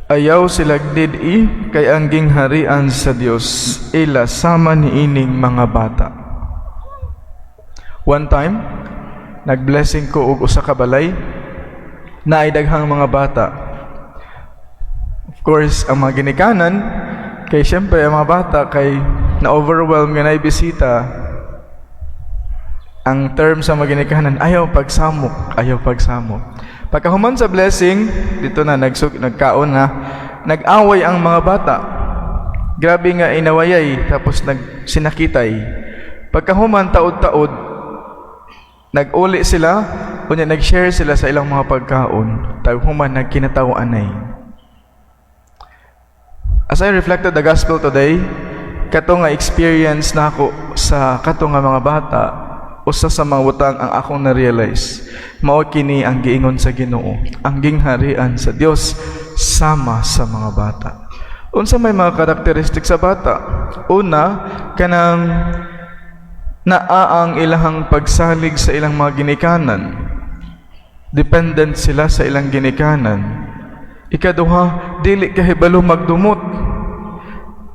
Ayaw sila did-i kay ang gingharian sa Dios ila sama niining mga bata. One time, nag-blessing ko og usa ka balay naay daghang mga bata. Of course, ang mga ginikanan, kay syempre ang mga bata kay na-overwhelm nga naay bisita, ang term sa mga ginikanan, "Ayaw pagsamok, ayaw pagsamok." Pagkahuman sa blessing, dito na nagkaon na, nag-away ang mga bata. Grabe nga inawayay, tapos nagsinakitay. Pagkahuman, taod-taod, nag-uli sila, unya nag-share sila sa ilang mga pagkaon. Taghuman, nagkinataw-anay. As I reflected the gospel today, kato nga experience nako sa kato nga mga bata, usa sa mga butang ang akong na-realize, mao kini ang giingon sa Ginoo, ang gingharian sa Dios sama sa mga bata. Unsa may mga karakteristik sa bata? Una, kanang naa ang ilahang pagsalig sa ilang mga ginikanan. Dependent sila sa ilang ginikanan. Ikaduha, dili kahibalo magdumot.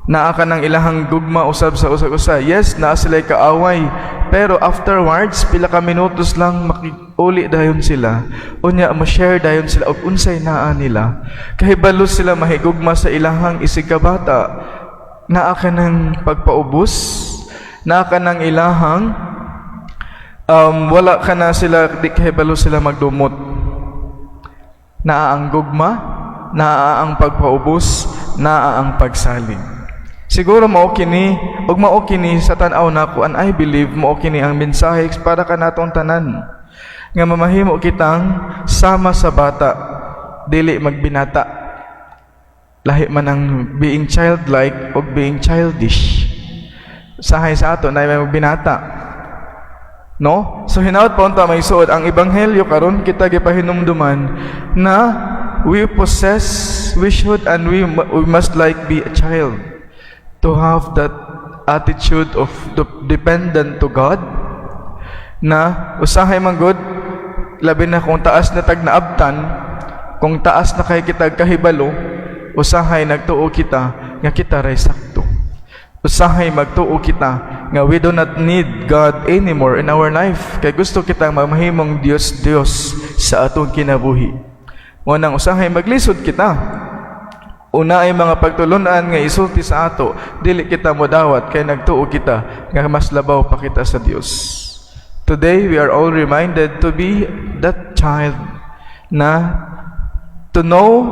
Naa ka ng ilahang gugma usab sa usag-usa. Yes, naa sila kaaway. Pero afterwards, pila ka minutos lang, makiuli dayon sila. Unya, ma-share dayon sila og unsay naa nila. Kahibalo sila mahigugma sa ilahang isig ka bata. Naa ka ng pagpaubos. Naa ka ng ilahang wala ka na sila, di kahibalo sila magdumot. Naa ang gugma, naa ang pagpaubos, naa ang pagsalig. Siguro mao kini ug mao kini sa tan-aw nako, and I believe mao kini ang mensahe para kanatong tanan nga mamahimo kitang sama sa bata, dili magbinata. Lahi man ang being childlike o being childish. Sahay sa ato na may magbinata. No? So hinaot pa unta, mga igsoon, ang ebanghelyo karon kita gipahinumduman na we possess, we should and we must like be a child to have that attitude of the dependent to God na usahay man gud, labi na kung taas na tag naabtan, kung taas na kay kita kahibalo, usahay nagtuo kita nga kita ray sakto. Usahay magtuo kita nga we do not need God anymore in our life kay gusto kita mamahimong Dios Dios sa atong kinabuhi. Mo nang usahay maglisod kita. Una ay mga pagtulunan nga isulti sa ato, dili kita modawat kay nagtuo kita nga mas labaw pa kita sa Dios. Today we are all reminded to be that child na to know,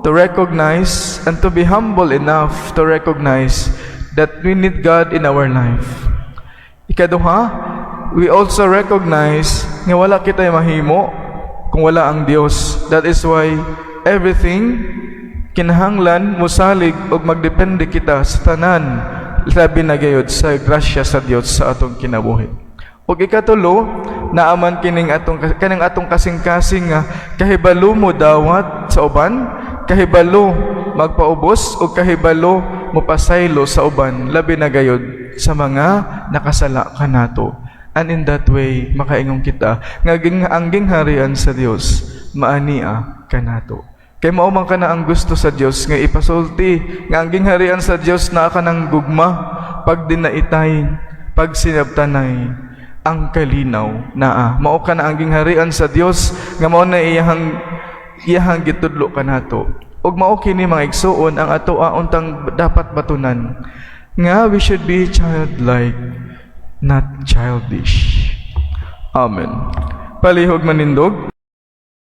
to recognize, and to be humble enough to recognize that we need God in our life. Ikaduha, we also recognize nga wala kita mahimo kung wala ang Dios. That is why everything kinahanglan musalig og magdepende kita sa tanan, labi na gayud sa grasya sa Dios sa atong kinabuhi. Ug ikatulo, naaman kining atong kaning atong kasing-kasing nga kahibalo mo dawat sa uban, kahibalo magpaubos ug kahibalo mopasaylo sa uban, labi na gayud sa mga nakasala kanato. And in that way, makaingon kita nga ang gingharian sa Dios maania kanato. Kay mao man kana ang gusto sa Dios nga ipasulti nga ang gingharian sa Dios naa kanang gugma, pagdinaitay, pagsinabtanay, ang kalinaw naa. Mao kana ang gingharian sa Dios nga mao na iyahang gitudlo kanato. Ug mao kini, mga igsuon, ang ato untang dapat batunan nga we should be childlike, not childish. Amen. Palihog manindog.